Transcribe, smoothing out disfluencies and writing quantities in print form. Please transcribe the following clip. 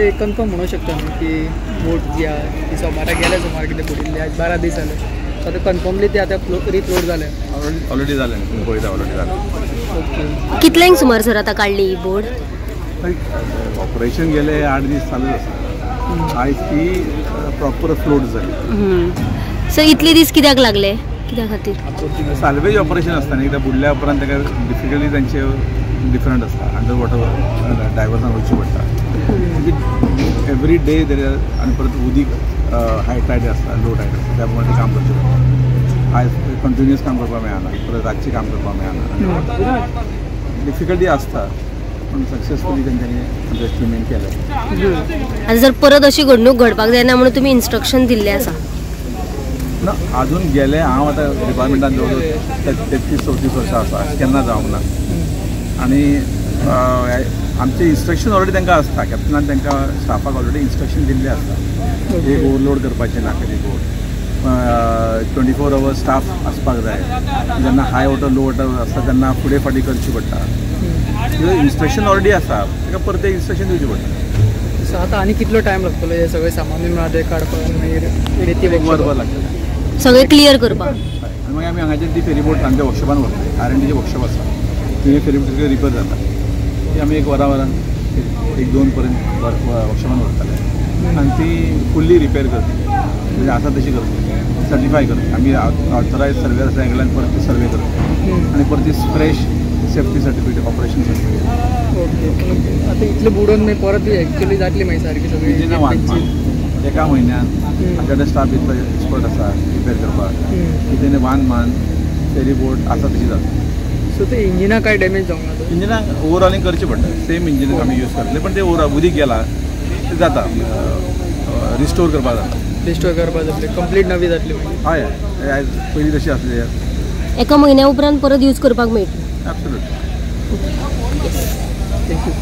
एक कन्फर्म म्हणूंक शकता न्हू की बोट जी आहा ती सोमारा गेल्या, सुमार कितें बुडिल्ली, आज 12 दीस जाले, सो आतां कन्फर्मली ती आतां रिफ्लोट जालें? ऑलरेडी जालें, तुमी पळयता, ऑलरेडी जालें. ओके. कितल्यांक सुमार सर आतां काडली ही बोट? ऑपरेशन गेले 8 दीस चालूच आसा. आयज ती प्रॉपर फ्लोट जाली. सर, इतले दीस कित्याक लागले, कित्या खातीर? साल्वेज ऑपरेशन आसता न्ही, एकदां बुडल्या उपरांत ताका डिफिकल्टी तांचे डिफरंट आसता. अंडर वॉटर डायवर्सान वचचें पडटा एवरी डे. आनी परत उदीक हाय टायड आसता, लो टायड आसता, त्या प्रमाणे काम करचें पडटा. आयज कंटिन्युअस काम करपाक मेळना, परत रातचें काम करपाक मेळना, डिफिकल्टी आसता, पूण सक्सेसफुली तेंच्यांनी आमच्या टिमीन केलें. आनी जर परत अशी घडणूक घडपाक जायना म्हणून तुमी इन्स्ट्रक्शन दिल्लें आसा? ना, अजून गेले हांव आतां डिपार्टमेंटान जवळ जवळ 33-34 वर्सां आसा, केन्ना जावंक ना. आनी आमचे इन्स्ट्रक्शन ऑलरेडी तांकां आसता. कॅप्टनान तांकां स्टाफाक ऑलरेडी इन्स्ट्रक्शन दिल्लें आसता, एक ओवरलोड करपाचें ना खंय बोट, 24 अवर्स स्टाफ आसपाक जाय. जेन्ना हाय वॉटर, लो वॉटर आसता तेन्ना फुडें फाटीं करची पडटा. इन्स्ट्रक्शन ऑलरेडी आसा, ताका परत एक इन्स्ट्रक्शन दिवचें पडटा. सो आतां आनी कितलो टायम लागतलो हे सगळें सामान म्हणा तें काडपाक, मागीर रेती? एक वरभर लागतलें. सगळें क्लियर करपाक. आनी मागीर आमी हांगाच्यान ती फेरीबोट आमच्या वर्कशॉपान व्हरता. आर एन डीचे वर्कशॉप आसा थंय, फेरीबोट रिपेर जाता. ती आमी एक वरा वरान, एक दोन पर्यंत वर्कशॉपान व्हरतले आनी ती फुल्ली रिपेर करतले, म्हणजे आसा तशी करतले, सर्टिफाय करतले. आमी ऑथरायज सर्वेयर आसा, कडल्यान परत ती सर्वे करतले आनी परत ती fresh safety certificate, operation certificate. Okay, आतां इतलें बुडोवन मागीर परत एक्चुअली जातली मागीर सारकी सगळी? विदिन अ वन मंथ, एका म्हयन्यान. आमच्या कडेन स्टाफ इतलो एक्सपर्ट आसा रिपेर करपाक, within one month ferry boat आसा तशी जाता. सो ते इंजिना काय डॅमेज जावंक ना? इंजिनाक ओवरऑलिंग करचें पडटा. सेम इंजिन आमी यूज करतले, पण ते ओवर उदीक गेला ते जाता, रिस्टोर करपाक जाता. रिस्टोर करपाक जातली, कंप्लीट नवी जातली मागीर? हय हय, आयज पयलीं तशी आसली. एका म्हयन्या उपरांत परत यूज करपाक मेळटली? एब्सोल्युटली. Thank you.